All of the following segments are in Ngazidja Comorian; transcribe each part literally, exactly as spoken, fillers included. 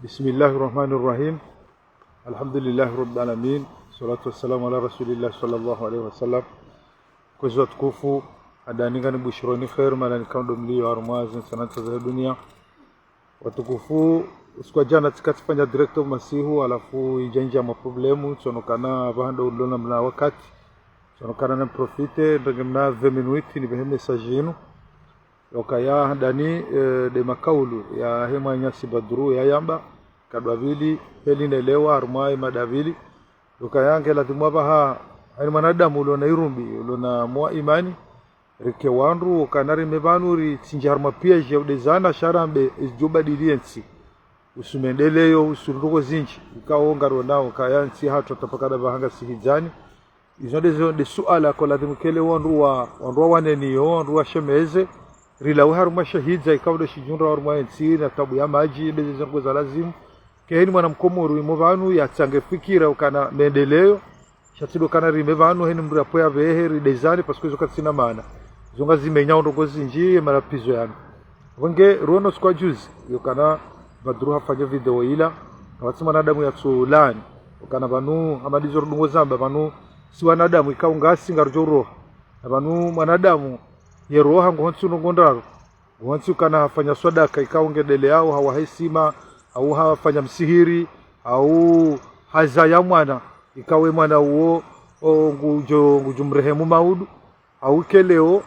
بسم الله الرحمن الرحيم. الحمد لله رب العالمين. الصلاة والسلام على رسول الله صلى الله عليه وسلم. Kwezi watukufu, handani ngambushironi kheri, mahala nikao ndo mlio harumwa zintsi na ntsi za dunia. Watukufu, usiku wa jana tsika tsifanya direct masihu, halafu idja indjia ma problème, tsonokana pvahanda ulona mna wakati. Tsonokana na profite, ndenge mna vingt minutes, nipvehe message yinu. Yokaya handani, eh, nde makaulu yahe mwananyasi Badru yayamba, kadwa pvili, heli nelewa, harumwa ye mada pvili. Yokaya nge ladhimu apvaha, haina mwanadamu ulona irumbi, ulona mwa imani, rike wandru, ukana rime pvanu, ritsindjie harumwa piège ya udezana, sha rambe, ezidjo badili yentsi. Uhusu maendeleo, uhusu ndrongoo zindji, ikao ngaronao, kaya ntsi hatru hata pvakada pvaha ngasi hidzani. Izo ndezo nde suala ko ladhimu kele wandru wa, wandru wa waneniyo, wandru wa shemeze, rilawe harumwa shahidza, ikao ndo shidjundra harumwa yentsi, na tabu ya madji, ndezo ndrongoo za lazimu. Ke heni mwana mkomori wimo pvanu, yatsange fikira, ukana maendeleo, sha tsi ndo ukana rime pvanu, heni mndru yapvo yapvehe, ridezane, parce que izo katsina maana. Izo ngazimenyao ndrongoo zindji, ye malapvizo yanu. Pvenge, ruono usiku wa juzi, yokana Badru hafanya video ila, kapvatsi mwanadamu yatsulani. Yokana pvanu, hama ndizo rudungo zamba, pvanu, si wanadamu, ikao ngasi ngarudjo uroha. Na pvanu, mwanadamu, yeroha nguhontsi ndrongoo ndraru. Nguhontsi ukana hafanya swadaka, ikao ngendeleao, hawaha isima, au hafanya msihiri, au hazaya mwana, ikao ye mwana uwo, o, ngudjo, ngudjo mrehemu maudu, au ke leo,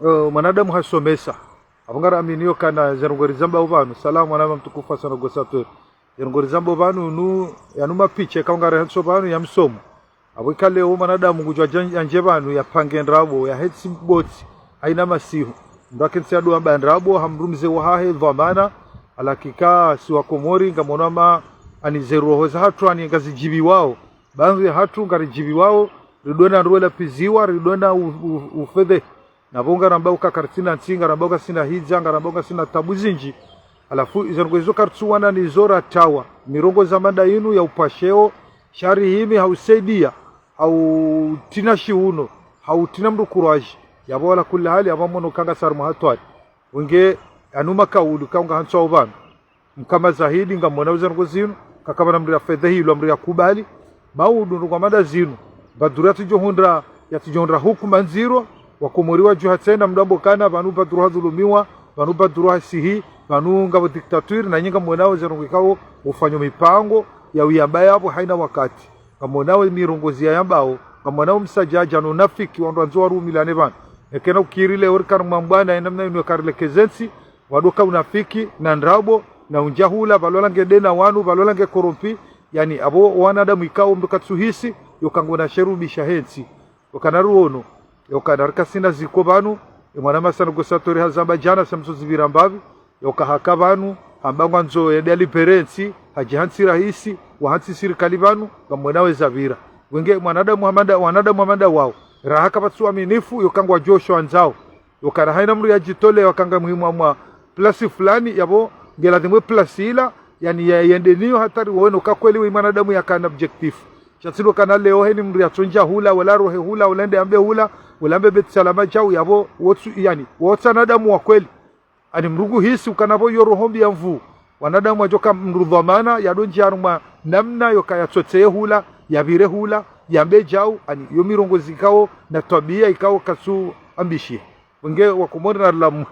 o, mwanadamu hasomesa. Apvo ngaraminio ukana ze ndrongoo rizambao pvanu, salamu mwana mtukufu sana gosateur. Ze ndrongoo rizambao pvanu nu, yanu mapicha, ikao ngari hantso pvanu ya msomo. Apvo ika leo mwanadamu ngudjo yandje pvanu, yapange ndrabo, yahentsi boti, haina masihu. Mndru yakentsi yadowamba ndrabo, ha mndru mze wahahe, dhwamana, halakika si wa Komori, ngamono hama, ani ze roho za hatru, ani ngazidjipviwao. Baadhwi ya hatru ngaridjipviwao, ridona ndrwe lapviziwa, ridona u, u, ufedhe. Na pvo ngaramba uka karitsina ntsi, ngaramba uka sina hidza, ngaramba uka sina tabu zindji. Halafu, izo ndrongoo izo karitsuwana nizo ratawa. Mirongoo za mada yinu ya upasheo, sha rihimi hausaidia, hautrina shiuno, hautrina mndru kuraji. Yapvo ala kulli hali, yapvo mono ukanga sari mwahatwari. Wenge, yanu makaulu, ikao ngahantswao pvanu. Mkama zahidi ngamwonao ze ndrongoo zinu, kakapvana mndru yafedhehilwa, mndru yakubali. Maudu ndrongoo mada zinu, Badru yatsidjohundra, yatsidjohundra hukuma ndziro, wa Komori wadjuha tsena mndru yambe ukana, pvanu Badru hadhulumiwa, pvanu Badru hasihi, pvanu ngapvo dictature, na nyi ngamwonao ze ndrongoo ikao, ufanya mipango, ya uyamba yapvo haina wakati. Ngamwonao mirongoo ziyayambao, ngamwonao msadjadja no unafiki, wandru wandzo warumilane pvanu. Nekena ukiri leo rikana mwambwana, ye namna yinu yakarilekeze ntsi, wadoka unafiki, na ndrabo, na undjahula, pvalola nge dena wanu, pvalola nge corrompu, yani apvo wanadamu ikao mndru katsuhisi, yoka ngona sherubisha hentsi. Yokana ruono, yokana rikasina ziko pvanu, ye mwana masana gosateur hazamba djana, samso zipvira mbapvi, yoka haka pvanu, hamba ngwandzo yende yalipere ntsi, hadji hantsi rahisi, wahantsi sirikali pvanu, ngamwonao eza pvira. Wenge mwanadamu hama nda, wanadamu hama nda wao. Raha kapvatsi uaminifu, yoka ngwadjo sho wandzao. Yokana haina mndru yadjitole, yokanga muhimu mwa place fulani, yapvo, nge ladhimu ye place ila, yani ya, yende niyo hata riwone uka kweli we mwanadamu yakana objectif. Sha tsi ndo ukana leo heni mndru yatsondja hula, wala rohe hula, wala yende yambe hula, wala yambe Beit Salam djau, yapvo, wotsu, yani, wotsi wanadamu wa kweli. Ani mndru nguhisi ukana pvo yo roho mbi ya mvu. Wanadamu wadjoka mndru dhwamana, yadondjia harumwa namna yoka yatsotseye hula, yapvire hula, yambe djau, ani yo mirongoo zikao na twabia ikao katsuambishiha. Wenge wa Komori narilamu.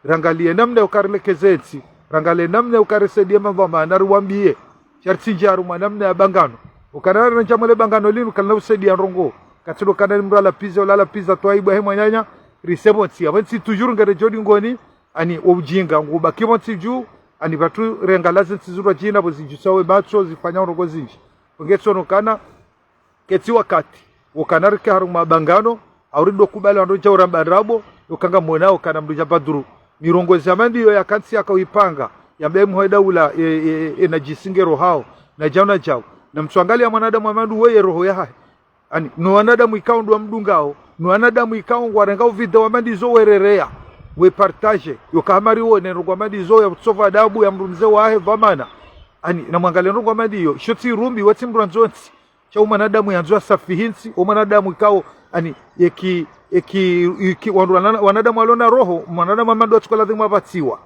Rangaliye namna yoka rilekeze ntsi, rangaliye namna yoka risaidie madhwamana, riwambie. Sha ritsindjie harumwa namna ya bangano. Ukana randja mwe le bangano linu, kalina usaidia ndrongoo. Katsi ndo ukana ni mndru alapvize, wala alapviza twaibu yahe mwananya, rise pvo ntsi. Yapvo ntsi toujours ngeredjo dingoni, ani wo ujinga, ngubaki pvo ntsi dju, ani pvatsu rengalaze ntsi zirwa djina, pvo zidjusa we matso, zifanya ndrongoo zindji. Pvo nge tsono ukana, ketsi wakati, wokana rike harumwa bangano, au rido kubali wandru djau ramba ndrabo, yoka ngamwonao ukana mndru dja Badru. Mirongoo za mandi yo yakantsi yaka uipanga, yambe mhoe daula, e, e, e, na djisinge rohao, na djau na djau. Na mtsuangalia mwanadamu hama ndu weye roho yahahe. Ani, no wanadamu ikao ndo wamdungao, no wanadamu ikao ngwarengao video hama ndizo wererea, we partage, yoka hama riwone ndrongoo hama ndizo ya utsova adabu ya mndru mze wahe dhwamana. Ani, na mwangalie ndrongoo hama ndiyo, sho tsi rumbi, wotsi mndru yandzo ntsi. Sha wo mwanadamu yandzo asafihi ntsi, wo mwanadamu ikao, ani, yeki, yeki, yeki, wandru wana, wanadamu walona roho, mwanadamu hama ndo watsuka ladhimu apvatsiwa.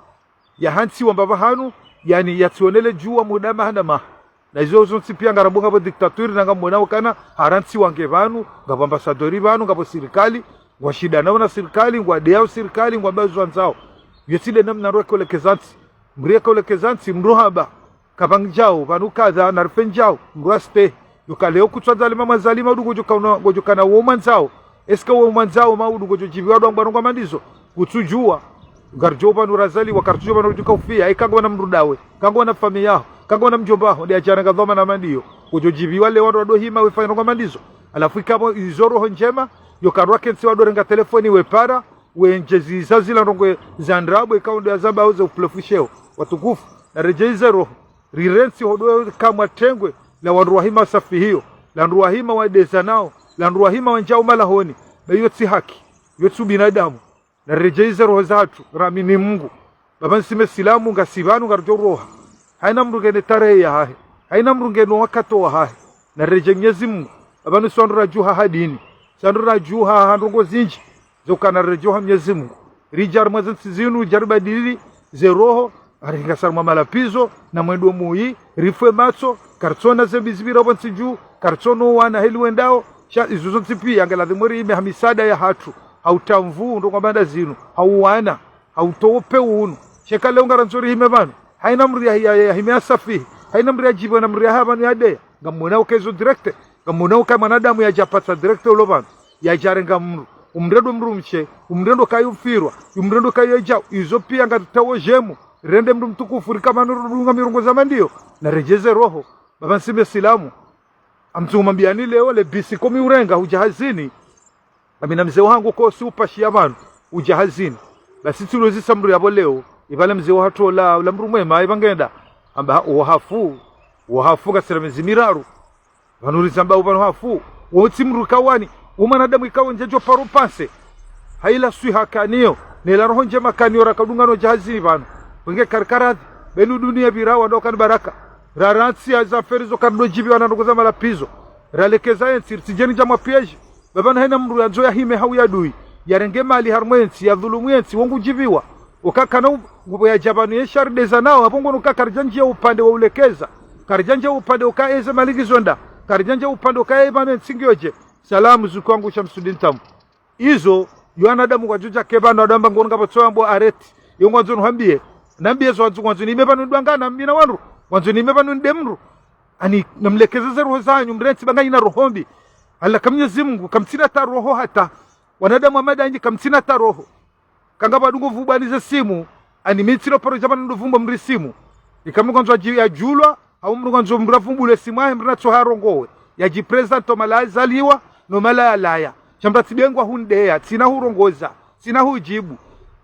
Yahantsiwa mbapvi hanu, Yaani, yatsionele djuwa muda maha na maha. Na izo zontsi pia ngarambao ngapvo dictature na ngamwonao ukana harantsi wange pvanu, ngapvo ambassadeur pvanu, ngapvo sirikali, ngwashindanao na sirikali, ngwadeyao sirikali, ngwambao izo wandzao. Iyo tsi nde namna mdru yakaulekeza ntsi. Mdru yakaulekeza ntsi, mdru hamba, kapvangidjao, pvanu kadha, narifanyao, mdru astehi. Yoka leo kutsandza lima mwazalima udu ngodjo kana, ngodjo kana wo mwandzao. Est-ce que wo mwandzao ma udu ngodjo djiviwa ndo wangwa ndrongoo hama ndizo? Kutsudjuwa. Ngaridjo pvanu razaliwa, karitsudjuwa pvanu ridjo kaufia, eka ngwana mdru ndawe, ka ngwana famiyi yaho, ka ngwana mdjomba waho, nde yadjarenga dhwamana hama ndiyo. Ngodjo djiviwa leo wandru wado hima wefanya ndrongoo hama ndizo. Halafu ikapvo izo roho ndjema, yoka rwakentsi wado renga telefoni wepara, wendjezi iza zila ndrongoo za ndrabo, ikao ndo yazambao ze uplefusheo. Watukufu, naredjeze roho. Rirentsi hodo kamwe tengwe, la wandru wahima safi hiyo, la wandru wahima wadezanao, la wandru wahima wandjao malahoni, ba iyo tsi haki, iyo tsi ubinadamu. Naredjeze roho zahatru, ramini Mungu. Baba ntsi mesilamu ngasi pvanu ngaridjo roha. Haina mdru ngena tarehi yahahe. Haina mdru ngena wakati wahahe. Naredjee Mnyezi Mungu. Baba ntsi wandru radjuha ha dini. Sandru radjuha ha ndrongoo zindji. Zoka naredjee ha Mnyezi Mungu. Ridja harimwa ze ntsi zinu, ridja ribadili ze roho, hari ngasi harimwa malapvizo, na mwendo muyi, rifwe matso, karitsona ze mbi zipvira pvo ntsi dju, karitsona wana heli wendao, sha izo zontsi pia, ngeladhimu rihime ha misaada yahatru, ha utamvu, ndrongoo hama nda zinu, ha uwana, ha utowo pewu unu. Sha eka leo ngarandzo rihime pvanu, haina mdru ya, ya, ya, yahime asafihi, haina mdru yadjiviwa na mdru yahe pvanu yadeya, ngamwonao uka izo direct, ngamwonao uka mwanadamu yadja patsa direct ulo pvanu. Yadjarenga mdru. Umrende mdrumshe, umrende kayi ufirwa, umrende kayi yadjao. Izo pia ngaritawo djemu. Rende mdru mtukufu, rika pvanu rudunga mirongoo za hama ndiyo. Naredjeze roho. Baba ntsi mesilamu. Amtsu umwambiani leo, le bisi komi urenga, udja hazini. Ngamina mze wahangu kosi upashiya pvanu, udja hazini. Basi tsi ulozisa mdru yapvo leo, ipvale mze wahatru ola, ola mdru mwema, ipva ngenda. Amba, wo hafu, wo hafu ngasina mezi miraru. Pvanu rizambao pvanu hafu, wo tsi mdru kawani, wo mwanadamu ikao ndjadjo paro panse. Haila swiha kaniyo, nela roho ndjema kaniyo rakadungano dja hazini pvanu. Pvwenge karikaradhi, benu duniya pvira wandao kani baraka. Rarantsi ya za feri zo karido djiviwa na ndrongoo za malapvizo. Ralekeza yentsi, ritsidjeni dja mwa piège. Baba na haina mdru yandzo yahime hau yadui, yarenge mali harimwa yentsi, yadhulumu yentsi, wo ngudjiviwa. Uka kana u-, ngupvo yadja pvanu ye sha ridezanao, hapvo ngono uka karidjandjiya upande wa ulekeza. Karidjandjiya upande uka eze mali ngizonda. Karidjandjiya upande uka ye pvanu yentsi ngiyodje. Salamu zuku wangu Shamsudin Tamu. Izo, yo wanadamu kwadjodja ke pvanu, wadamba ngono ngapvo tso wambo areti. Yo ngwandzo nuhambiye. Nambiye zo wandzo, ngwandzo nihime pvanu ndwangana, mina wandru. Ngwandzo nihime pvanu nde mdru. Ani, namlekeze ze roho zanyu, mrentsi ba nganyina roho mbi. Ala ka Mnyezi Mungu, kamtsina ta roho hata. Wanadamu wa madanyini, kamtsina ta roho. Kanga pvadungo vumbwa ni ze simu, ani mi ntsilo paro dja pvanu ndo vumbwa mdri simu. Ika mdru ngwandzo yadji-, yadjulwa, hau mdru ngwandzo mdru avumbulwe simu yahe, mdru natso harongowe. Yadjiprezante o mahala yazaliwa, no mahala yalawa. Sha mdru atsidengwa hundeya, tsina hurongoza, tsina hudjibu.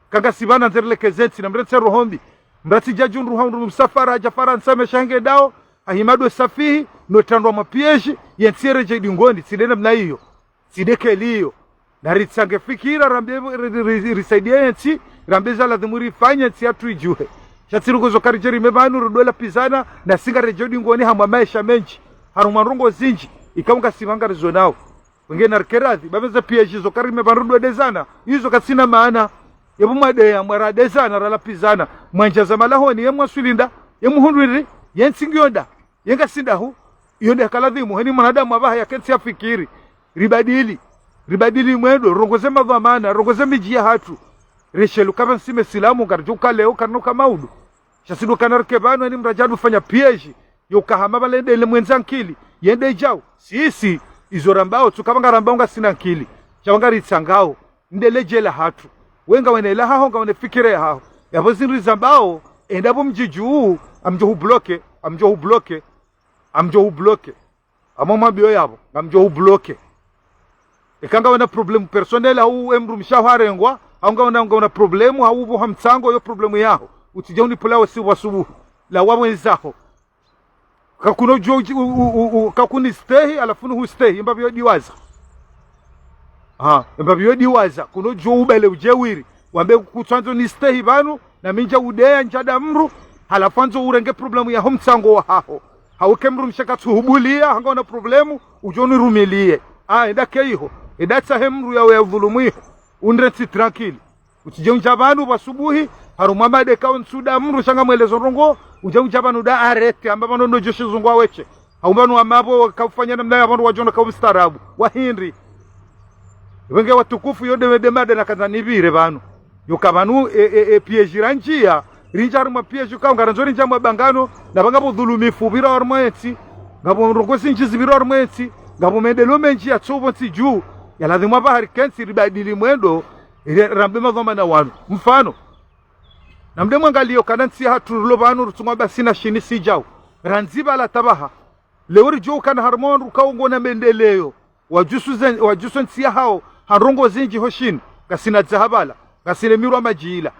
Kanga si pvanu ndzeri lekeze ntsi, namrentse roho mbi. Mdru atsidja djundru hau mdru msafara, hadja Farantsa mesha henge dao, hahima ndo safihi, no trandwa mwa piège, yentsi yeredjee dingoni, tsi nde namna iyo. Tsi nde keli iyo. Naritsange fikira, rambe, ri-, ri-, ri-, risaidiye yentsi, rambe za ladhimu rifanye yentsi yatru idjuhe. Sha tsi ndrongoo zo karidje rihime pvanu, rudo lapvizana, na si ngaredjeo dingoni hamwa maesha mendji. Harumwa ndrongoo zindji, ikao ngasi pvanga rizonao. Wenge narikeradhi, baba ntsi piège zo karihime pvanu rudo dezana, izo katsina maana. Yapvo mwadeya, mwaradezana, ralapvizana, mwandja za malahoni, ye mwaswilinda, ye muhundrwiri, yentsi ngiyonda. Yenga sindahu, iyo nde hakaladhimu, heni mwanadamu apvaha yakentsi yafikiri. Ribadili, ribadili mwendo, rongoze madhwamana, rongoze midji yahatru. Reshelu kapva ntsi mesilamu, ngaridjo uka leo, karina uka maudu. Sha si ndo kana rike pvanu, heni mdru adja ndo fanya piège, yo uka hama pvale nde le mwendza nkili, yende djau. Sisi, izo rambao, tsu kapva ngarambao ngasina nkili. Sha pvanga ritsangao. Nde ledjela hatru. We ngawena ila haho, ngawena fikira yahaho. Yapvo zindru zambao, enda pvo mdjidju, ngamdjo hubloke, ngamdjo hubloke, ngamdjo hubloke. Hama mwambiyo yapvo, ngamdjo hubloke. Eka ngawena problème personnel, hau emdrumshe waho harengwa, hau ngawena, ngawena problème, hau pvo ha mtsango, yo problème yaho. Utsidje unipvula wo si wa subuhi. La wamwenzaho. Kakunodjo uji-, u-, u-, u-, u-, kakunistehi, halafu nuhustehi, embapvi yo diwaza. Ha, embapvi yo diwaza, kunodjo ubale udje wiri. Wambe kutsandzo nistehi pvanu, na mi ndja udeya ndjada mdru, halafu wandzo urenge problème yaho mtsango wahaho. Hauke mdrumshe katsuhubuliya, hanga una problème, udjo nirumiliye. Ah, enda ke iho, enda tsahe mdru yawe ya udhulumu iho. Unrentsi tranquille. Utsidje undja pvanu pvwa subuhi, harumwa madeka ontsu nda mndru sha ngamwelezo ndrongoo, undje undja pvanu nda arrêté, amba pvanu ndo djeshi zungu aweshe. Hau pvanu wamapvo kaufanya namna ya pvandru wadjo ona kaustaarabu. Wahindri. Wenge watukufu yo nde, nde mada nakandza nipvire pvanu. Yoka pvanu, e, e, e, piège randjia, rindja harumwa piège ka ngarandzo rindja mwa bangano, na pvanga pvo dhulumifu pvira harumwa entsi, ngapvo ndrongoo zindji zipvira harumwa entsi, ngapvo maendeleo mendji yatso pvo ntsi dju, ya lazimu apvaha rikentsi ribadili mwendo, ili rambe madhwamana wanu. Mfano, namde mwangaliyo kana ntsi yahatru rilo pvanu rutsungwa pvasina shini sidjau. Randzi pvala hata pvaha. Leo ridjo ukana harumwa wandru kaungona maendeleo. Wadjusu zen-, wadjusu ntsi yahao, ha ndrongoo zindji ho shini, ngasina dzaha pvala, ngasina mirwa madji ila.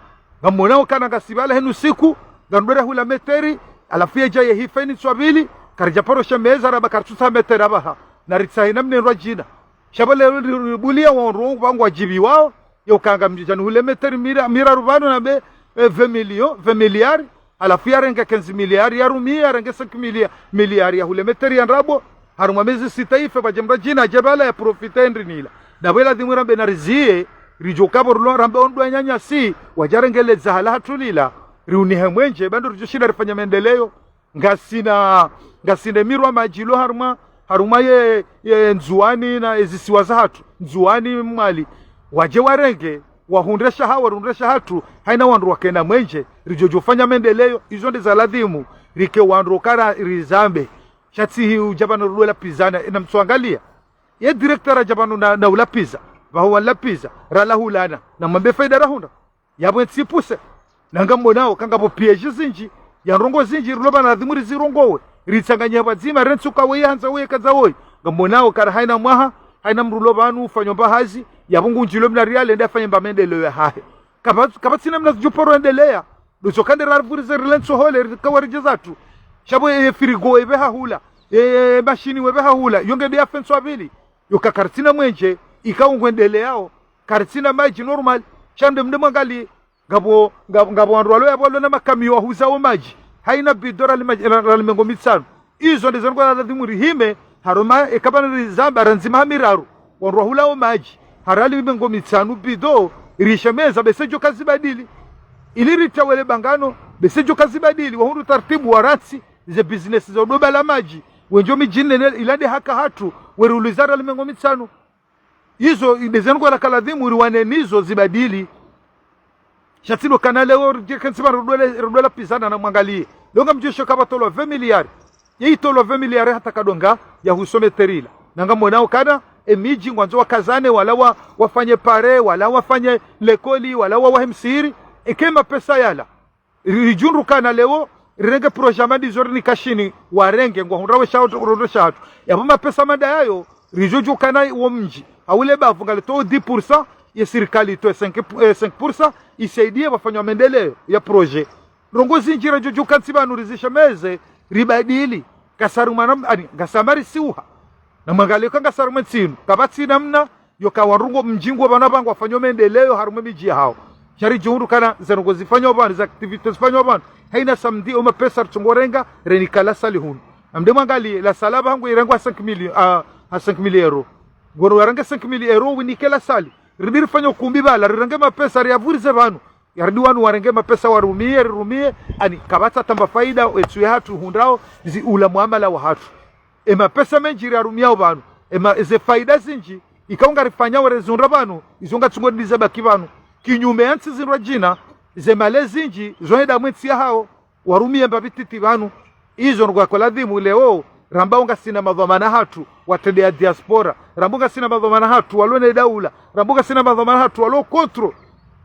Ngamwonao kana ngasi pvala henu siku, ngarudjera hula meteri, halafu yedja yehifa ini ntswa pvili, karidja paro shemeza ramba karitsutsaha meteri apvaha, na ritsahe namna ndrwadjina. Sha pvo leo ri-, ribulia wandru pvangwadjibiwao, yoka ngamdjani hule meteri mira, miraru pvanu nambe, eh, vingt millions, vingt milliards, halafu yarenge quinze milliards, yarumia, yarenge cinq milliards, milliards ya hule meteri ya ndrabo, harumwa mezi sita ife, pvadje mndru djina, adje pvala ya profité ndrinila. Ndapvo ila dhimwi rambe na rizie, ridjo kapvo rulo rambe ondrwa nyanyasi, wadja renge ledzaha lahatru lila, riunihe mwenje, pvandru ridjo shinda rifanya maendeleo, ngasina, ngasina mirwa madji ilo harumwa, harumwa ye, ye Ndzuwani na ezisiwa zahatru, Ndzuwani Mwali. Wadje warenge, wahundre shahawo, warihundre shahatru, haina wandru wakena mwenje, ridjo djofanya maendeleo, izo nde za lazimu, rike wandru kara rizambe. Sha tsi hi udja pvanu rudwela pvizana, ena mtsuangalia. Ye directeur adja pvanu na, na ula pviza, pvaho wala pviza, rala hulana, na mwambe faida rahundra. Yapvo entsi puse. Na ngamwonao, ka ngapvo piège zindji, ya ndrongoo zindji, rilo pvanu lazimu rizirongowe. Ritsanganye pvwadzima, rentsi uka weye handza weye kandza woyi. Ngamwonao, kara haina mwaha, haina mndru lo pvanu, ufanyao mba hazi, yapvo ngundjilo mna riale, nde afanye mba maendeleo yahahe. Kapva-, kapvatsina mna zidjo paro endelea. Ndo tsoka nde rarivurize rile ntsohole, rikawa ridje zatru. Sha pvo, e, frigo epve hahula, e, mashini wepve hahula, yo nge nde yafe ntswa pvili. Yoka karitsina mwenje, ika ungwendeleao, karitsina madji normal, sha nde mde mwangalie, ngapvo, ngapvo, ngapvo wandru walo yapvo walo na makamiyo wahuzao madji. Haina bido rali madji, ra-, rali mengo mitsanu. Izo nde zandrwa lazimu rihime, harumwa, eka pvanu rizamba, randzi maha miraru. Wandru wahulao madji, harali mengo mitsanu bido, rishemeza, bese djo kazibadili. Ili ritawele bangano, bese djo kazibadili, wahundru taratibu warantsi, ze business za udoba la madji, wendjo midjini nene, ila nde haki yahatru, weriuliza rali mengo mitsanu. Izo, nde zandrwa laka lazimu riwane nizo zibadili. Sha tsi ndo kana leo, ridje kentsi pvanu rudwele, rudwela pvizana na mwangalie. Leo ngamdjo sho kapvatolwa vingt milliards. Ye itolwa vingt milliards hata kadonga ya huso meteri la. Na ngamwonao kana, emidji ngwandzo wakazane, wala wa, wafanye pare, wala wafanye lekoli, wala wa, wahe msihiri. Eke mapesa yala. Ri-, ridjundru kana leo, rirenge projet mandi zo rinika shini, warenge, ngwahundra we shahatru, urondro shahatru. Yapvo mapesa manda yayo, ridjo djukana wo mdji. Hau le bavu ngalitoao dix pour cent, ye sirikali itoe cinq, eh, cinq pour cent, isaidie pvafanywa maendeleo ya projet. Ndrongoo zindji ridjo djukantsi pvanu rizishemeze, ribadili, kasarumwa na m-, ani, ngasamari siuha. Na mwangalie ka ngasarumwa ntsinu, kapvatsi namna, yoka wandru ngo mdji ngo pvanu pvangwafanyao maendeleo harumwa emidji yahao. Sha ridjundru kana ze ndrongoo zifanyao pvanu, ze activités zifanyao pvanu. Haina samedi, o mapesa ritsongorenga, renika la salle hunu. Namde mwangalie, la salle apvaha ngwirengwa cinq millions, ah, ha cinq mille euros. Ngoro warenge cinq mille euros, winike la salle. Ribidi rifanye ukumbi pvala, rirenge mapesa, riyavurize pvanu. Yaridi wanu warenge mapesa warumie, rirumie, ani, kapvatsi tamba faida, etsu yahatru hundrao, zi ula muamala wahatru. Emapesa mendji riyarumiao pvanu, ema, ze faida zindji, ikao ngarifanyao rezihundra pvanu, izo ngatsungo ndiza baki pvanu. Kinyume ya ntsi zindrwadjina, ze mali zindji, zohenda mwe ntsi yahao, warumie mbapvi titi pvanu. Izo ndrwa ko lazimu leo, rambao ngasina madhwamana hatru, watrende ya diaspora, rambao ngasina madhwamana hatru, walo ne daula, rambao ngasina madhwamana hatru, walo contre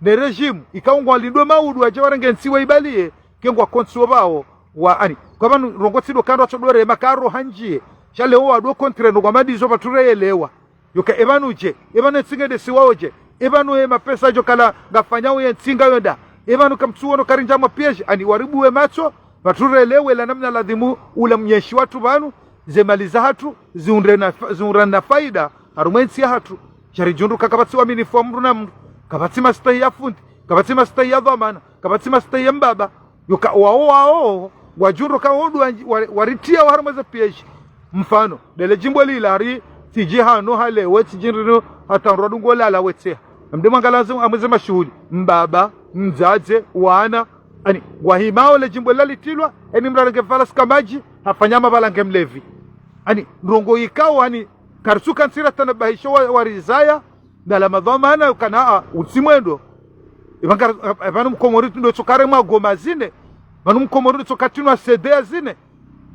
ne régime, ikao ngwalindao maudu wadje warenge ntsi waibalie, ke ngwa contre opvao, wa ani. Kwa pvanu ndrongoo tsi ndo kandrwa tso ndo rema karo handjie. Sha leo wado contre ndo kwa madizo pvatsu reyelewa. Yoka epvanu dje, epvanu etsi nge ndesiwao dje, epvanu emapesa djo kala ngafanyao yentsi ngayo nda. Epvanu kamtsuono karindjia mwa piège, ani waribuwe matso, pvatsu relewe la namna ladhimu ula mnyeshi watru pvanu, ze mali zahatru, zihundre na fa-, zihundre na faida, harumwa entsi yahatru. Sha ridjundru ka kapvatsi uaminifu wa mndru na mndru, kapvatsi mastehi ya fundi, kapvatsi mastehi ya dhwamana, kapvatsi mastehi ya mbaba. Yoka wao, wao, wadjundru ka wao ndo wa-, wa-, waritria wa harumwa ze piège. Mfano, ndele djimbo lila hari, tsidji hano halewe, tsidji ndrino hata ndrwa dungo lala wetseha. Mdru mwangalia ze, amweze mashuhuli. Mbaba, mdzadze, wana. Ani, wahimao le djimbo lalitilwa, eni mdru arenge pvala sika madji, hafanya mapvala nge mlevi. Ani, ndrongo ikao, ani, karitsuka ntsira tanabahisho wa, warizaya, na la madhwamana, kana, a, utsi mwendo. Ipvanga, e, pvanu mkomori tu ndo tsokare mwa goma zine. Pvanu mkomori ndo tsokatinwa C D ya zine.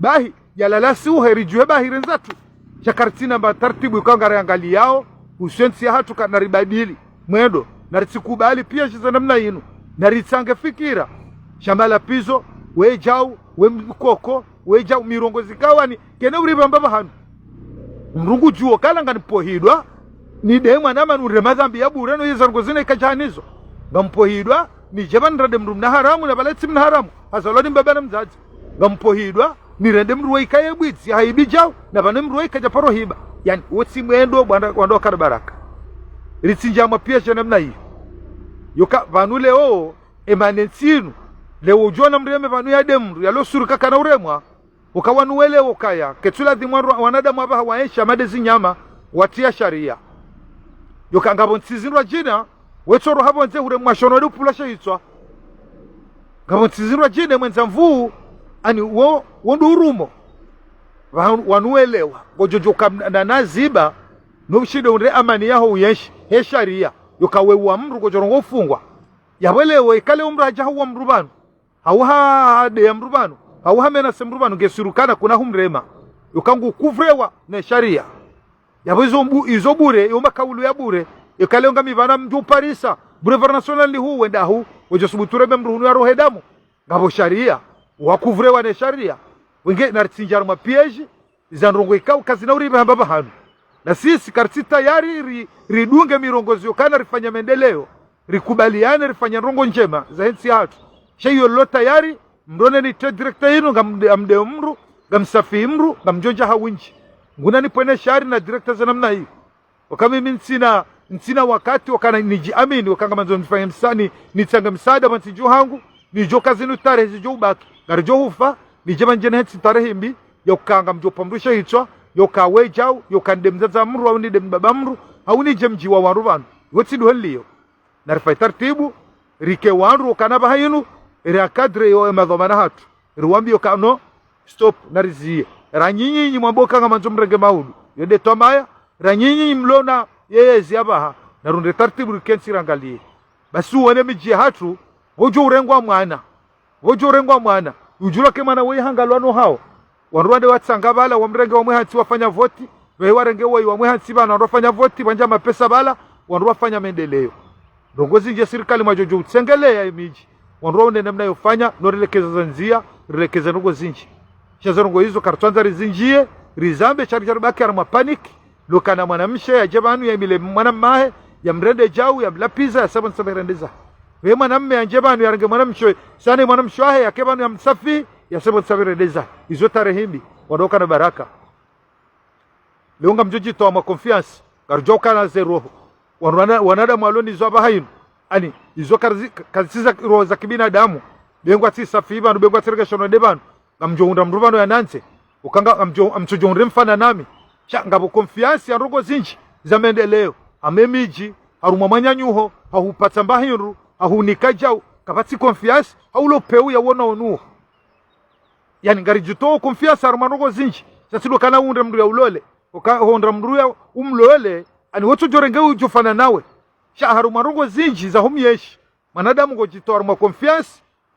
Bahi, yalalasi uhe ridjuhe bahi rendza tu. Sha karitsina mba taratibu ikao ngariangaliyao, usu entsi yahatru ka naribadili mwendo, naritsikubali piya shiza namna inu, naritsange fikira. Sha malapizo, we djau, we mkoko, we djau, mirongozi ikao ani, kene uripva mbapvi hanu. Mdru ngudjuo kala ngampohidwa, nidemwa namna nure madhambi ya bure no yeza ndrongo zine ikadjanizo. Ngampohidwa, nidje pvanu nirende mdru mna haramu, na pvala tsi mna haramu, hazalwa ni mbaba na mdzadze. Ngampohidwa, nirende mdru we ikaye bwidzi, haibi djau, na pvanu mdru we ikadja paro hiba. Yani, wotsi mwendo, bwana, wandru wakana baraka. Ritsindjia mwa piya sha namna iyo. Yoka, pvanu leo, emane ntsinu, leo udjona mdru yeme pvanu yade mdru, yalo suru kakana uremwa, uka wanu welewo kaya, ketsu ladhimu wandru, wanadamu apvaha waenshi hama de zinyama, watriya sharia. Yoka ngapvo ntsi zindru djina, wetsoro hapvo ndze hure mwashono de upvula she hitswa. Ngapvo ntsi zindru djina mwendza mvuu, ani wo, wo ndo urumo. Wa, wanu welewa, ngodjo djoka mna, na, na ziba, no ushinde undre amani yaho uyenshi, he sharia, yoka we uwa mdru ngodjo rongoa ufungwa. Yapvo leo, ikale umdru hadja hauwa mdru pvanu. Hau ha, hadeya mdru pvanu, hau hamenase mdru pvanu, nge suru kana kuna humrema. Yoka ngukuvrewa ne sharia. Yapvo izo mbu, izo bure, yo makaulu ya bure. Ikale yo ngami pvanu mdjo uparisa, Boulevard National ni hu wenda hu, wodjo subutu ureme mdru hunu yarohe damu. Ngapvo sharia, wakuvrewa ne sharia. Wenge naritsindjia harumwa piège, za ndrongo ikao kazina uripva hamba pvahanu. Na sisi karitsi tayari ri, ridunge mirongozi yokana rifanya maendeleo, rikubaliane rifanya ndrongo ndjema za he ntsi yahatru. Sha iyo lilo tayari, mdru one nitre directeur inu, ngamde, ngamde mdru, ngamsafihi mdru, ngamdjondja ha windji. Nguna nipvwene shari na directeur za namna iyo. Oka mimi ntsina, ntsina wakati, okana nidjiamini, oka ngamandzo nifanye msa, ni, nitsange msaada pvwa ntsi dju hangu, nidjo ka zinu tarehi zidjo ubaki. Ngaridjo hufa, nidje pvandjeni he ntsi tarehi mbi, yoka ngamdjo pva mdru she hitswa, yoka we djau, yoka nde mdzadze mdru, au nide mbaba mdru, au nidje mdji wa wandru pvanu. Wotsi ndo hali iyo. Narifayi taratibu, rike wandru okana pvaha inu, riakadre yo emadhwamana hatru. Riwambiye oka no, stop, nariziye. Ra nyinyi nyi mwambo oka ngamandzo mrenge maudu. Yo nde twamaya, ra nyinyi nyi mlona yeyezi ya pvaha. Narunde taratibu rike ntsi rangaliye. Basi uwone midji yahatru, pvodjo urengwa mwana. Pvodjo urengwa mwana. Udjulwa ke mwana woyi hangalwa no hao. Wandru wande watsanga pvala, wamrenge wamwe hantsi wafanya voti, pvehe warenge woyi wamwe hantsi pvanu, wandru wafanya voti, pvwandja mapesa pvala, wandru wafanya maendeleo. Ndrongo zindji sirikali mwadjo djo utsengeleya emidji, wandru waone namna yofanya, no rilekeza za ndzia, rilekeza ndrongo zindji. Sha za ndrongo izo, karitsuandza rizindjiye, rizambe, shari sharibaki harumwa panique, lokana mwanamshe yadje pvanu yahimile mwana mmahe, yamrende djau, yamlapviza, yasabwe ntsabe rende zahe. Pve mwanamme yandje pvanu yarenge mwanamshe, sane mwanamshe wahe, yake pvanu yamsafihi, yasabwe ntsabe rende zahe. Izo tarehi mbi, wandru okana baraka. Leo ngamdjo djitowa mwa confiance, ngarudjo ukana ze roho. Wanu wana, wanadamu walo nizo apvaha inu. Ani, izo kazi, kazi za roho za kibinadamu. Be ngwatsi safi pvanu, be ngwatsi renge shono de pvanu. Ngamdjo hundra mdru pvanu yanantse. Oka nga, ngamdjo, ngamtsodjo hundre mfano nami. Sha, ngapvo confiance ya ndrongo zindji, za maendeleo. Hama emidji, harumwa manyanyuho, hahupvatsa mbahindru, hahunika djau, kapvatsi confiance, haulo peu ya wona onuo. Yani, ngaridjitowo confiance harumwa ndrongo zindji. Sha tsi ndo kana hundre mdru ya ulole. Oka hundra mdru ya umlole, ani wotsodjo renge udjo fana nawe. Sha harumwa ndrongo zindji za humyeshi. Mwanadamu ngodjitowo harumwa confiance,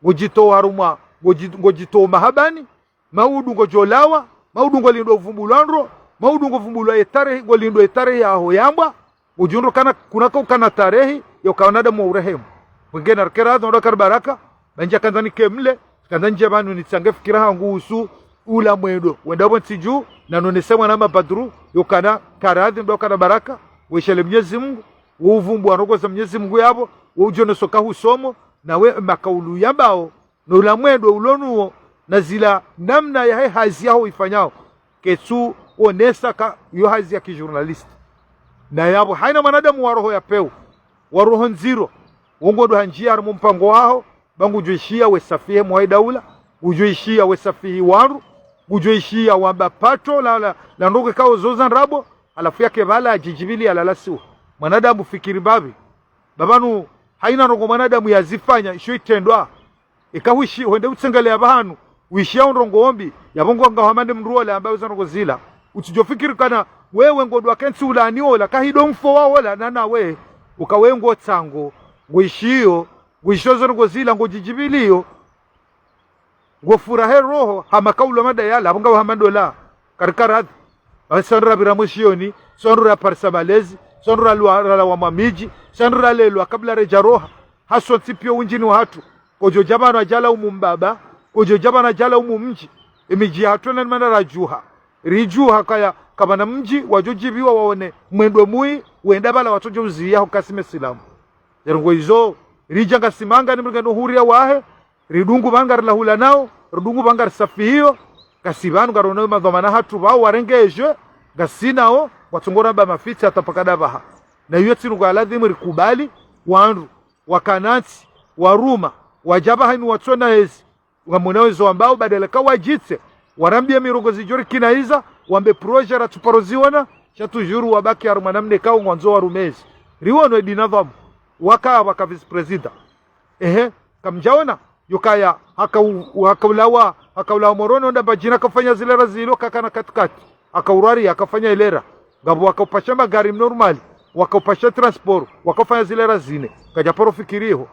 ngodjitowo harumwa, ngodji-, ngodjitowo mahabani, maudu ngodjolawa, maudu ngolindwa uvumbulwa ndro, maudu ngovumbulwa etarehi, ngolindwa etarehi yaho yambwa, udjo undro kana, kuna ka ukana tarehi, yoka wanadamu wa urehemu. Wenge narike radhi, ndo kari baraka, pvandja kandza nike mle, kandza ndje pvanu nitsange fikira hangu usu, ula mwendo, wenda pvo ntsi dju, na nonese mwana mabadru, yokana karadhi, ndo kana baraka, weshele Mnyezi Mungu, wo uvumbua ndrongo za Mnyezi Mungu yapvo, wo udjoneso ka husomo, nawe makaulu yambao, no ula mwendo ulo nuwo, na zila namna yahe hazi yaho ifanyao, ketsu onesa ka yo hazi ya kijournaliste. Na yapvo, haina mwanadamu wa roho ya peu, wa roho ndziro, wo ngodo handjia harumwa mpango waho, ba ngudjo ishiya we safihi mwahe daula, ngudjo ishiya we safihi wandru, ngudjo ishiya wamba pato la, la, la ndrongo ikao zo za ndrabo, halafu yake pvala yadjidjibili yalalasiwa. Mwanadamu fikiri mbapvi, Ba pvanu, haina ndrongo mwanadamu yazifanya, isho itrendwa. Eka huishi, hwende utsengeleya pvahanu, huishiya undrongo ombi, yapvo ngo ngaho hama nde mndru ola amba uza ndrongo zila. Utsidjofikiri kana, wewe ngodwa kentsi ula ani ola, kahido mfo wa ola, na nawe, uka we ngotsango, nguishiyo, nguishiyo zo ndrongo zila, ngodjidjibiliyo, ngofurahe roho, hama kaulwa mada yala, yapvo ngaho hama ndola, karikaradhi. Basi sandru rapvira mwishioni, sandru raparisa malezi, sandru ralwa, ralawa mwa midji, sandru ralelwa kabla redja roha. Hasontsi piya undjini wahatru. Kodjo dja pvanu adjala umu mbaba, kodjo dja pvanu adjala umu mdji. Emidji yahatru na nimana radjuha. Ridjuha kaya, kapvana mdji, wadjo djibiwa waone, mwendo mwi, wenda pvala watsodjo uziya hukasi mesilamu. Ze ndrongo izo, ridja ngasi manga ni mringa no huriya wahe, ridungu pvanu ngarilahula nao, ridungu pvanu ngarisafihiyo, ngasi pvanu ngarono madhwamana hatru pvao warengejwe, ngasi nao, watsongora ba mafitsi hata paka dapvaha. Na iyo tsi ndrongo ya ladhimu rikubali, wandru, wakanantsi, waruma, wadja pvahanu watsona ezi, ngamwona wezo wambao badala ka wadjitse, warambiye mirongozi djo rikinaiza, wambe projet ratsuparo ziona, sha toujours wabaki harumwa namna ikao ngwandzo warume ezi. Riwono edi nadhwamu, waka, waka vice-président. Ehe, kamdjaona, yokaya, haka u-, haka ulawa, haka ulawa Moroni onda Mbadjini hakafanya zilera zilo kakana katikati. Haka urwari, hakafanya ilera. Ngapvo wakaupasha magari normal, wakaupasha transport, wakaufanya zilera zine. Kadjaparo fikiriho.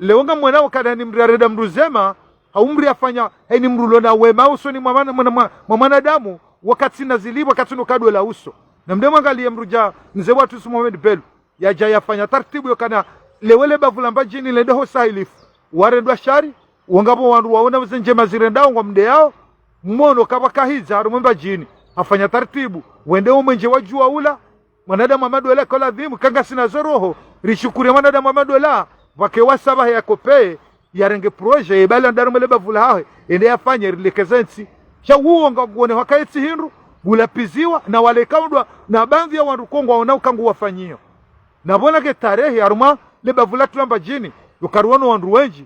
Leo ngamwona wakana ni mri arenda mndru zema, hau mri afanya, heni mndru lona wema usoni mwa mwana-, mwana-, mwa-, mwa mwanadamu, wakati na zilipvo, wakati no kadola uso. Na mde mwangaliye mndru dja, mze watru Yusuf Mohamed Bello. Yadja yafanya tartibu yokana lewele bavu la Mbadjini lende ho sahilifu. Warendwa shari, wongapvo wandru waona uze ndjema zirendao ngwa mde yao, mwono kapvakahidza harumwa Mbadjini. Hafanya tartibu, wende umwenje wa djuwa ula, mwanadamu wa madola kola dhimu, kangasina zo roho, rishukuriye mwanadamu wa madola, pvake wasaba he yakope, yarenge projet, yebali andaru mwele bavu lahahe, ende yafanye rilekeze ntsi. Sha uwo nga ngone hwakaye tsi hindru, ngulapiziwa, na wale kaudwa, na baadhwi ya wandru kongwa ona uka nguwafanyiyo. Na pvona ke tarehi, harumwa le bavu latru la Mbadjini, yokaruwono wandru wendji,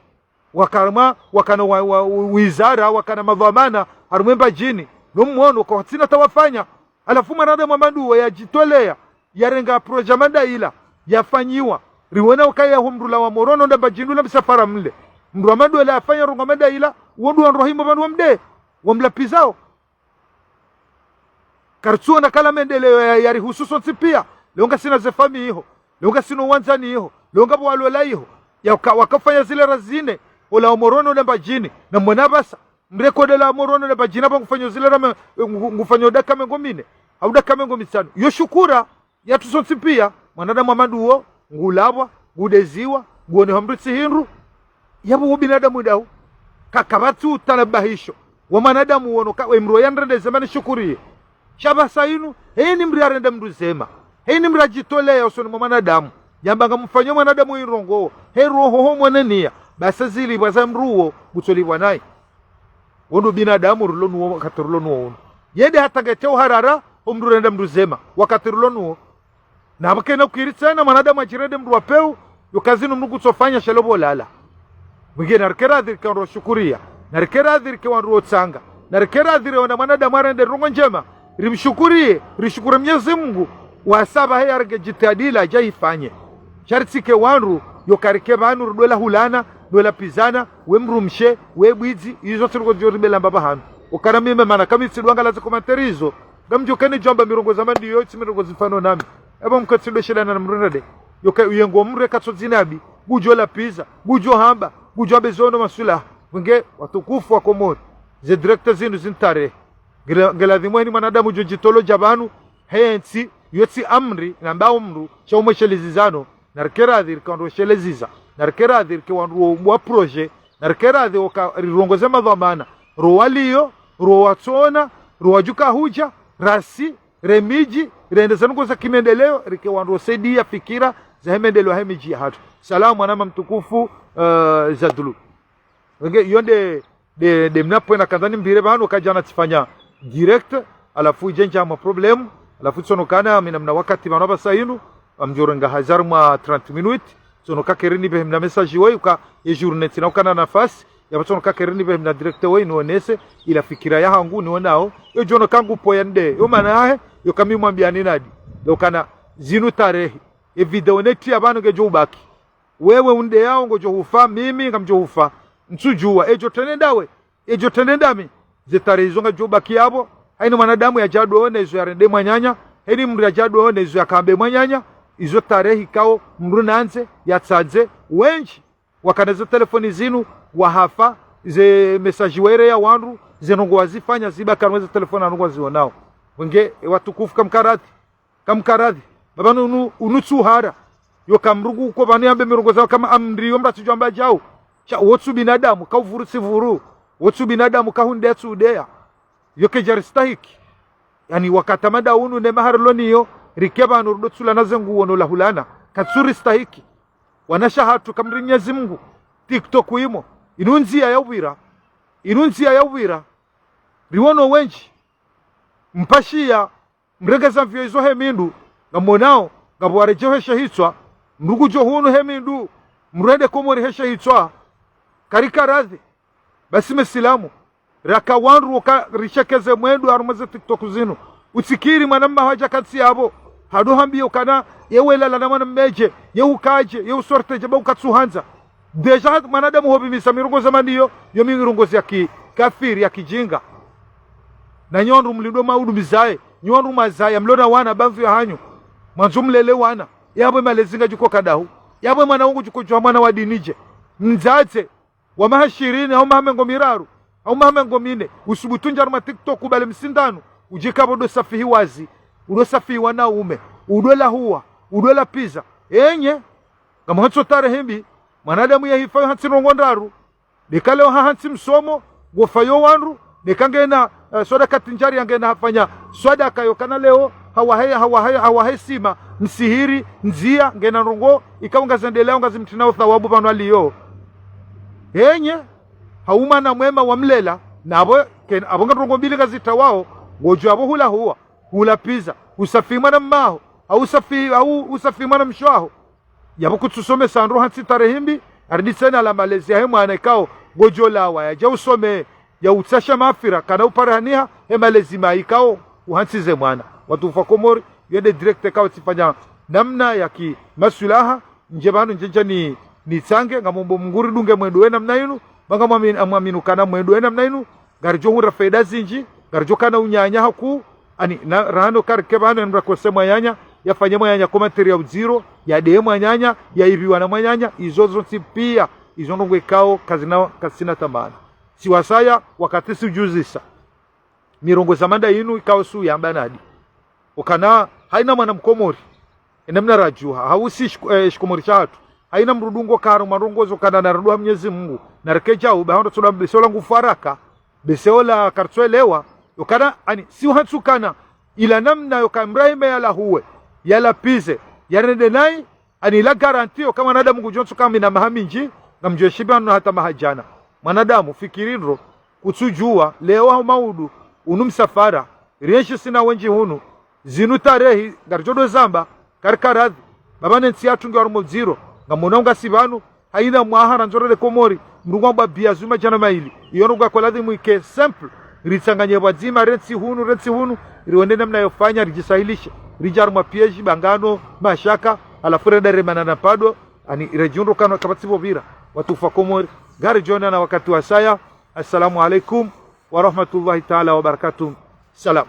wakarumwa, wakana wa, wa, wizara, wakana madhwamana, harumwa Mbadjini, no mwono, kwa tsina tawafanya, halafu mwanadamu wa madola yadjitoleya, yarenga projet mada ila, yafanyiwa. Riwona ukaya ho mndru la wa Moroni onda Mbadjini ula msafara mle. Mndru wa madola yafanya ndrongo mada ila, wondru wandru wahimo pvanu wa mde, wamlapizao. Karitsuona kala mendeleo ya, yarihusu sontsi piya. Leo ngasina ze famiyi iho. Leo ngasina wandzani iho. Leo ngapvo walola iho. Ya waka-, wakafanya zilera zine. Ola wa Moroni onda Mbadjini. Na mwona pvasa. Mrekode la Moroni na Mbadjini pvo ngufanyo zilera me-, ngu-, ngufanyo daka mengo mine, au daka mengo mitsanu. Yo shukura, yatru sontsi piya, mwanadamu wa madola, ngulapvwa, ngudeziwa, nguone hamdru tsi hindru, yapvo wo binadamu dau. Kakapvatsi utanabahisho wa mwanadamu wono ka, we mro yandrende zemani shukuriye. Sha pvasa inu, heni mri arenda mndru zema. Heni mri adjitoleya usoni mwa mwanadamu. Yamba ngamfanyo mwanadamu irongo. He roho ho mweneniya. Basa zilipvwa za mndru wo, ngutsolipvwa nayi. Wondo binadamu rilo nuwo wakati rilo nuwo unu. Yende hata ngete uharara, ho mndru renda mndru zema, wakati rilo nuwo. Na pvakena ukiri tsena, mwanadamu adjirende mndru wa pewu, yokazinu mndru kutsofanya shelo pvo lala. Mwinge narike radhi rike wandru wa shukuriya, narike radhi rike wandru wo tsanga, narike radhi rike wona mwanadamu arende ndrongo ndjema, rimshukuriye, rishukuru Mnyezi Mungu, wasaba he yarenge jitihadi ila adja ifanye. Sha ritsike wandru, yokarike pvanu, ridwela hulana, dwela pizana, we mdrumshe, we bwidzi, izo tsi ndrongo djo ribela mbapvi hanu. Ukana mimi mana, kamitsi dwanga la ze commentaire izo, ngamdjo keni djwamba mirongo za mandiyo, itsi mirongo zifano nami. Eba mkatsi ndo shilana na mrenda de. Yoka uyengo mre katso dzinabi, ngudjo lapiza, ngudjo hamba, ngudjo ambe zono masula. Mwinge, watukufu wa Komori, ze direct zinu zintarehi. Ngela, ngela dhimwe ni mwanadamu djo djitolo dja pvanu, hentsi, yotsi amri, namba umru, sha umweshelezizano, narike radhi rike wandru wesheleziza, narike radhi rike wandru wo bwa projet, narike radhi woka rirongoze madhwamana, ro waliyo, ro watsona, ro wadjuka hudja, rasi, re midji, rende za ndrongo za kimendeleo, rike wandru wosaidiya fikira, za he mendeleo he midji yahatru. Salamu, mwanama mtukufu, eh, Zadulu. Wenge, iyo nde, nde, nde mna pvwena kandza nimbire pvanu, ka djana tsifanya direct, halafu idje ndja ma problème, halafu tsono kana, mina mna wakati pvanu pvasa inu, ngamdjo renga hazi harumwa trente minutes, tsono ka keri nipve mna message woyi, ka ye journée tsina ukana nafasi, yapvo tsono ka keri nipve mna direct woyi, nionese, ila fikira yahangu, nionao, yo djono kangu poya nde, yo mana yahe, yo kami mwambiya ni nadi, yo kana zinu tarehi. Ye video neti ya pvanu ngedjo ubaki. Wewe undeyao ngodjo hufa, mimi ngamdjo hufa. Ntsudjuwa, edjo trende ndawe, edjo trende ndami. Ze tarehi izo ngazidjo baki yapvo. Hayina mwanadamu yadja ndo one izo yarende mwananya. Hayina mndru yadja ndo one izo yakambe mwananya. Izo tarehi ikao mndru nandze, yatsandze. Wendji wakana ze telefoni zinu, wahafa, ze mesaji wareya wandru, ze ndrongoo wazifanya, ziba kanwe ze telefoni wandru ngwazionao. Wenge, e watukufu, kamkaradhi. Kamkaradhi. Baba unu, unu tsuhara. Yo kamrugu ko pvanu yambe mirongozi hama amri yo mratsi djwamba djau. Sha, wotsu binadamu, kauvuru tsivuru. Wotsu binadamu, kahundeya tsudeya. Yo kedjaristahiki. Yaani, wakati mada unu ne maharilo niyo, rike pvanu rudo tsulana ze nguo no lahulana. Katsuristahiki. Wanashe hatru, kamri Mnyezi Mungu. TikTok imo. Inu ndziya ya upvira. Inu ndziya ya upvira. Riwono wendji. Mpashiya, mrenge ze mvio izo he mindru, ngamonao, ngapvo waredjeo he she hitswa, mndru ngudjo hunu he mindru, mndru hende Komori he she hitswa, karikaradhi. Basi mesilamu, raka wandru woka rishekeze mwendo harumwa ze TikTok zinu. Utsikiri mwana mmaho hadja kantsi yapvo, hado hambiya ukana, ye welala na mwana mmedje, ye ukadje, ye usortedje, ba ukatsuhandza. Déjà, mwanadamu hopvimisa mirongozi hama ndiyo, yo mirongozi ya ki kafiri, ya kijinga. Na nyi wandru mlindo maudu mizaye, nyi wandru mazaya, mlona wana, ba mvio hanyu. Mwandzo mlele wana, yapvo malezi ngayidjo ka dahu, yapvo mwana wangu ngudjo djuwa mwana wa dini dje. Mdzadze, wa maha shirini, hau maha mengo miraru, hau maha mengo mine, usubutu ndja harumwa TikTok ubale msindanu, udjika pvo udo safihi wazi, udo safihi wanaume, udo lahuwa, udo lapviza. Enye, ngamhantso tarehi mbi, mwanadamu yahifa yo hantsi ndrongoo ndraru. Ndeka leo hahantsi msomo, ngofa yo wandru, ndeka ngena, eh, swadaka tindjari ya ngena hafanya, swadaka yo kana leo, hawahe, hawahe, hawahe sima, msihiri, ndziya, ngena ndrongoo, ikao ngazendelea, ngazimtrinao thawabu pvanu aliyo. Enye, hau mwana mwema wamlela, na apvo, ken-, apvo nga ndrongoo mbili ngazitawao, ngodjo apvo hulahuwa, hulapviza, usafihi mwana mmaho, hau usafihi, hau usafihi mwana mshe waho. Yapvo kutsusomesa ndro hantsi tarehi mbi, haridi tsena la malezi yahe mwana ikao, ngodjo lawa, yadja usome, ya utsasha mafira, kana upare haniha, he malezi mayi ikao, uhantsi ze mwana. Watukufu wa Komori, yo nde direct ikao tsifanya namna ya ki maswilaha, ndje pvanu ndje ndja ni, nitsange, ngamomba Mungu ridunge mwendo we namna inu, ba ngamwamini, ngamwamini ukana mwendo we namna inu, ngaridjo hundra faida zindji, ngaridjo kana unyanya hakuu, ani, na, rahano karike pvanu, mndru yakose mwananya, yafanye mwananya commentaire ya udziro, yadeye mwananya, yaipviwa na mwananya, izo zontsi piya, izo ndrongoo ikao, kazina, kazisina thamani. Tsiwasaya, wakati tsiudjuzisa. Mirongozi hama nda inu ikao tsu yamba nadi. Ukana, hayina mwana mkomori. Ena mna radjuha, hau si shik-, eh, shikomori shahatru. Hayina mndru dungo karo marongozo kana na radjuha Mnyezi Mungu. Na reke djau, ba hondro tsola bese ola ngufaraka. Bese ola kartsuelewa. Yokana, ani, si uhantsu kana. Ila namna yoka Ibrahima yalahuwe. Yalapvize. Yarende nayi, ani la garanti yo, ka mwanadamu ngudjo ntsu kamina maha mindji, ngamdjo shiba no hata maha djana. Mwanadamu, fikiri ndro, kutsudjuwa, leo hau maudu, unu msafara, rienshi sina wendji hunu, zinu tarehi, ngaridjo ndo zamba, karikaradhi, baba ne ntsi yatru ngiyo harumwa udziro, ngamona ungasi pvanu, hayina mwaha randzo rende Komori, mndru ngwamba biya zuma djana mayili. Iyo ndrongoo ikao ladhimu ike simple. Ritsanganye pvwadzima, rentsi hunu, rentsi hunu, riwone namna yofanya, ridjisahilishe. Ridja harumwa piège, bangano, mashaka, halafu rende remana na pvado, ani redjundro kano kapvatsi pvo pvira. Watukufu wa Komori, ngaridjo onana wakati wasaya. Assalamu alaikum wa rahmatullahi taala wa barakatuh. Salam.